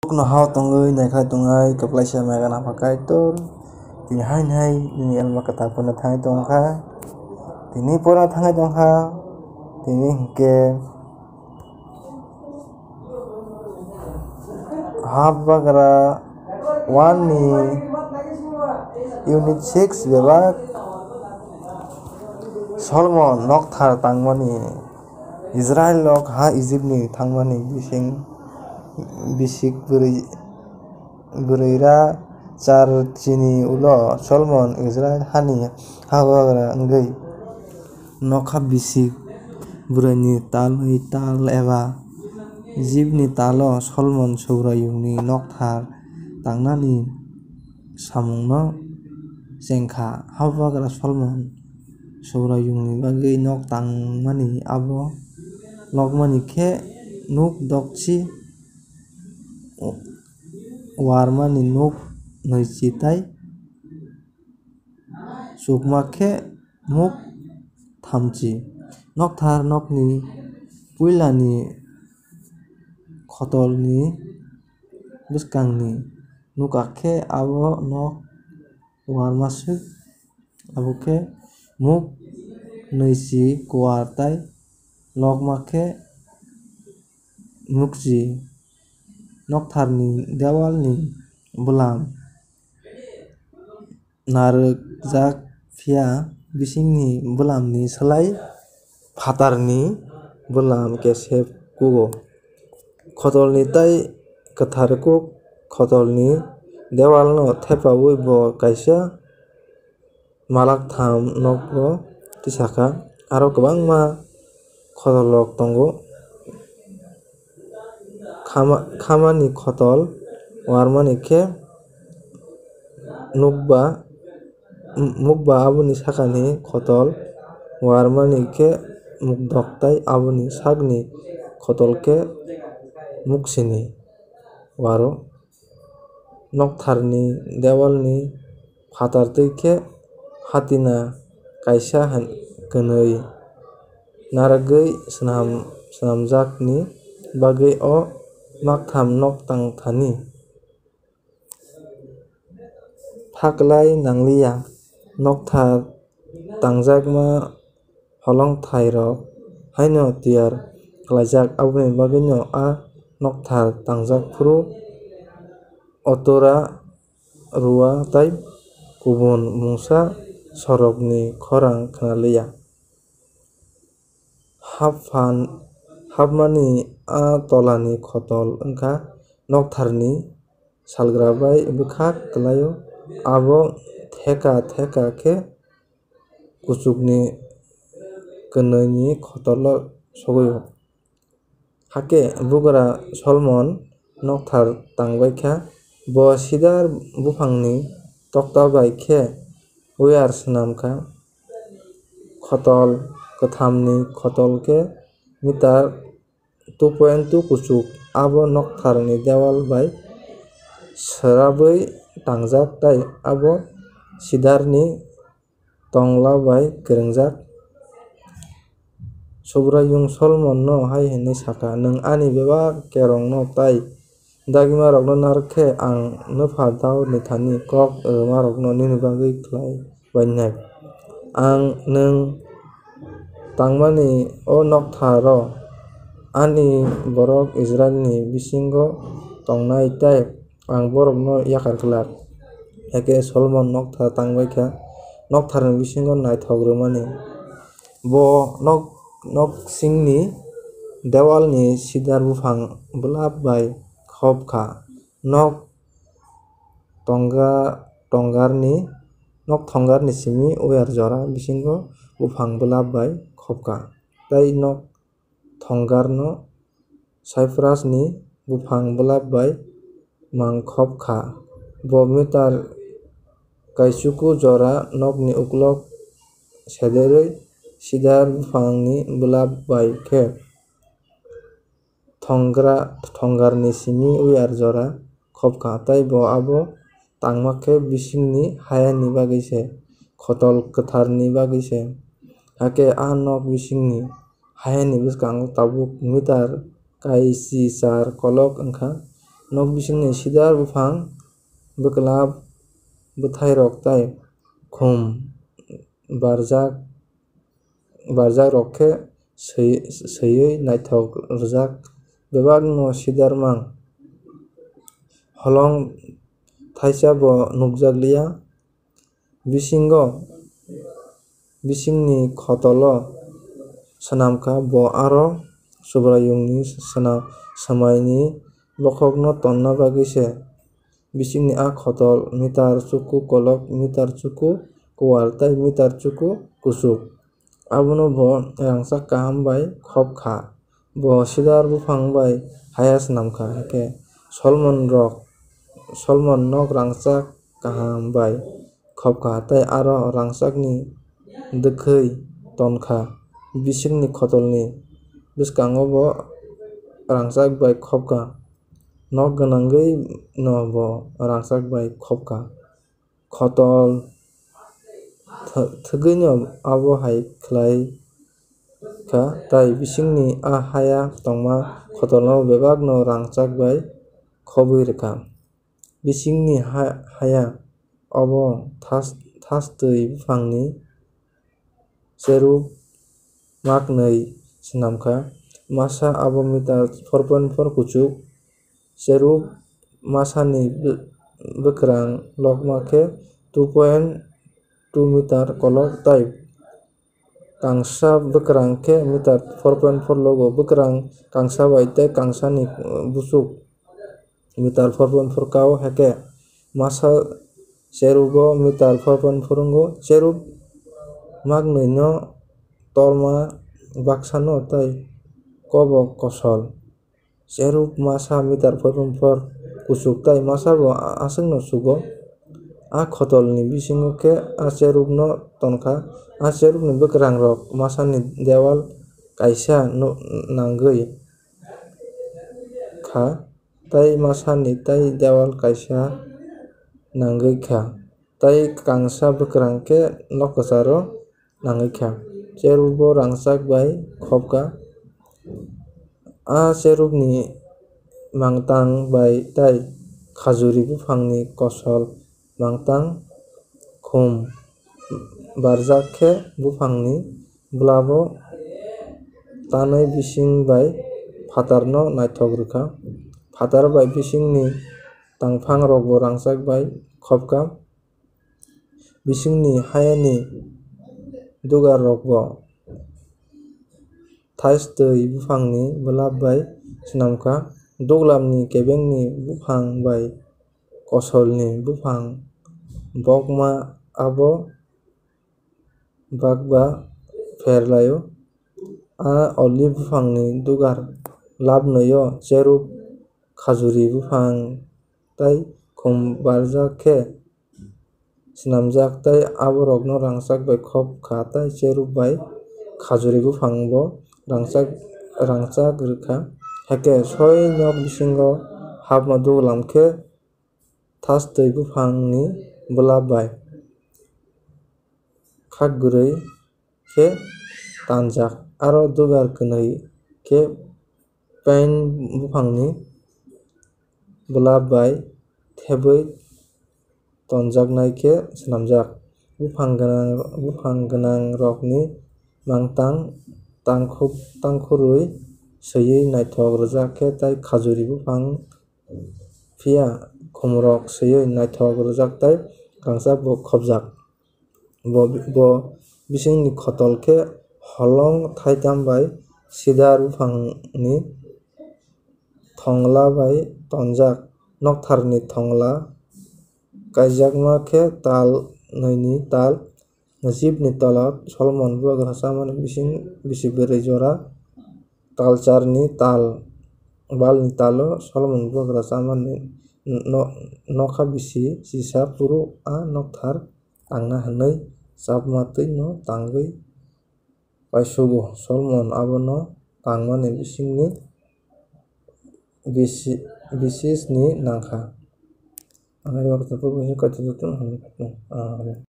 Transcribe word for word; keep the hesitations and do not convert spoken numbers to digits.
Kuno hao tongwi naikhai tongnai kwplaisa mega napha Kaitor. Tini hai hai nini elma kwtal porna thangwi tongkha. Tini porna thangwi tongkha. Tini hinkhe Habagra one ni unit six bebak Solomon nokthar tangmani. Israel rok ha Egypt ni thangmani bising bisik bwrwi bwrwi ra char chini ulo Solomon Israel hani habagra wngwi nokha bisik bwrwini talwi tal eba Egypt ni talo Solomon Subraiyungni nokthar tangnani samungno chengkha. Habagra Solomon Subraiyungni bagwi nok tangmani abo lokmani khe nuk dokchi warmani nuk nwichi tai chukma khe muk thamchi. Nokthar nokni puilani khotolni bwskangni nukha khe abo nok warma swk, abo khe muk nwichi kuar tai lokma khe mukchi. Noktharni dewalni bwlam narwkjak, phiya bisingni bwlamni slai phatarni bwlam kesep kugo. Khotolni tai kwthar kuk khotolni dewalno thepaui bo kaisa malaktham nogo tisakha. Aro kwbangma khotolrok tongo. Khama-, khamani khotol warmani khe nukba, mukba aboni sakani khotol warmani khe mukdok tai aboni sakni khotol khe muksini waro. Noktharni dewalni phatar twi khe hatina kaisa han-, kwnwi narwgwi swnam-, swnamjakni bagwi o maktham nok tang thani. Phaklai nangliya, nokthar tangjakma holongthairok haino tiyar khlaijak, aboni bagwino a nokthar tangjak phuru otora rua tei kubun mungsa sorokni khorang khnaliya. Haphan-, hapmani a tolani khotol wngkha noktharni salgra bai bwkhak kwlaio, abo theka theka khe kuchukni kwnwini khotolo sogwi-o. Hakhe bugra Solomon nokthar tangbaikha, bo sidar buphangni tokta bai khe uyar swnamkha. Khotol kwthamni khotol khe mitar two point two kuchuk, abo noktharni dewal bai swrabwi tangjak tei abo sidarni tongla bai kwrwngjak. Subraiyung Solomonno hai hwnwi sakha, "Nwng ani bebak kerongno tei dagimarokno narwk khe, ang nwpha Daudni thani kok rwmarokno nini bagwi khlai bainai. Ang nwng tangmani o noktharo ani borok Israilni bisingo tongnai tei ang borokno yakar glak." Hakhe Solomon nokthar tangbaikha, noktharni bisingo naithok rwmani. Bo nok-, noksingni dewalni sidar buphang bwlap bai khop kha. Nok tongga-, tonggarni, nok thonggarni simi uyar jora bisingo buphang bwlap bai khop kha. Tei nok thonggarno Saiprasni buphang bwlap bai mangkhop kha. Bo mitar kaichuku jora nokni uklok sederwi sidar buphangni bwlap bai khe thonggra-, thonggarni simi uyar jora khop kha, tei bo abo tangma khe bisingni hayani bagwi se, khotol kwtharni bagwi se. Hakhe a nok bisingni hayani bwskango tabuk mitar kaisi char kolok wng kha. Nok bisingni sidar buphang, bwkla bwthairok tei khum barjak, barjakrok khe swi-, swiwi naithok rwjak. Bebakno sidar mang holong thaisa bo nukjak liya. Bisingo, bisingni khotolo swnam kha, bo aro Subraiyungni swnam-, swmaini bokhokno tonna bagwi se. Bisingni a khotol mitar chuku kolok, mitar chuku kuwar tei mitar chuku kuchuk. Abono bo rangchak kaham bai khop kha. Bo sidar buphang bai haya swnam kha, hakhe Solomon rok, Solomon nok rangchak kaham bai khop kha, tei aro rangchakni dwkhwi ton kha. Bisingni khotolni bwskango bo rangchak bai khop kha. Nok gwnangwi no bo rangchak bai khop kha. Khotol th-, thwgwino abo hai khlai kha, tei bisingni a haya tongma khotolno bebakno rangchak bai khobwi rwkha. Bisingni ha-, haya obo thas-, thastwi buphangni cherub maknwi swnam kha. Masa abo meter four point four kuchuk, cherub masani bw-, bwkrang lokma khe two point two meter kolok tei kangsa bwkrang khe meter four point four logo. Bwkrang kangsa bai tei kangsani, uh, buchuk meter four point four kao, hakhe masa cherubo meter four point four wngo. Cherub maknwino torma baksano tei kobo kosol. Cherub masa meter four point four kuchuk tei masa bo a-, aswkno sugo. A khotolni bisingo khe a cherubno tonkha. A cherubni bwkrangrok masani dewal kaisa no-, nangwi kha, tei masani tei dewal kaisa nangwi kha, tei kangsa bwkrang khe nok kwcharo nangwi kha. Cherubo rangchak bai khop kha. A cherubni mangtang bai tei khajuri buphangni kosol mangtang khum barjak khe buphangni bwlabo tanwi bising bai phatarno naithok rwkha. Phatar bai bisingni tangphangrokbo rangchak bai khop kha. Bisingni hayani dugarrokbo thaistwi buphangni bwlap bai swnam kha. Duglamni kebengni buphang bai kosolni buphang bokma abo bakba pher lai-o. A olive buphangni dugar labnwi-o cherub khajuri buphang tei khum barjak khe swnamjak, tei aborokno rangchak bai khop kha, tei cherub bai khajuri buphangbo rangchak, rangchak rwkha. Hakhe soi nok bisingo hapma duglam khe thastwi buphangni bwlap bai khakgwrwi khe tanjak, aro dugar kwnwi khe pain buphangni bwlap bai thebwi tonjaknai khe swnamjak. Buphang gwnang, buphang gwnangrokni mangtang tangkhuk-, tangkhurwi swiwi naithok rwjak khe tei khajuri buphang phiya khumrok swiwi naithok rwjak tei rangchak bo khopjak. Bo, bo bisingni khotol khe holong thaitam bai sidar buphangni thongla bai tonjak. Noktharni thongla kaijakma khe tal nwini tal. Najibni talo Solomon bubagra chamani bising bisi bwrwi jora. Talcharni tal, balni talo Solomon bubagra chamani no-, nokha bisi chisa phuru a nokthar tangna hwnwi chapma twino tangwi paisugo. Solomon abono tangmani bisingni bisi-, bisisni nangkha. Ang ani wakisa purbo kaitor joto hamya khatno. Amen.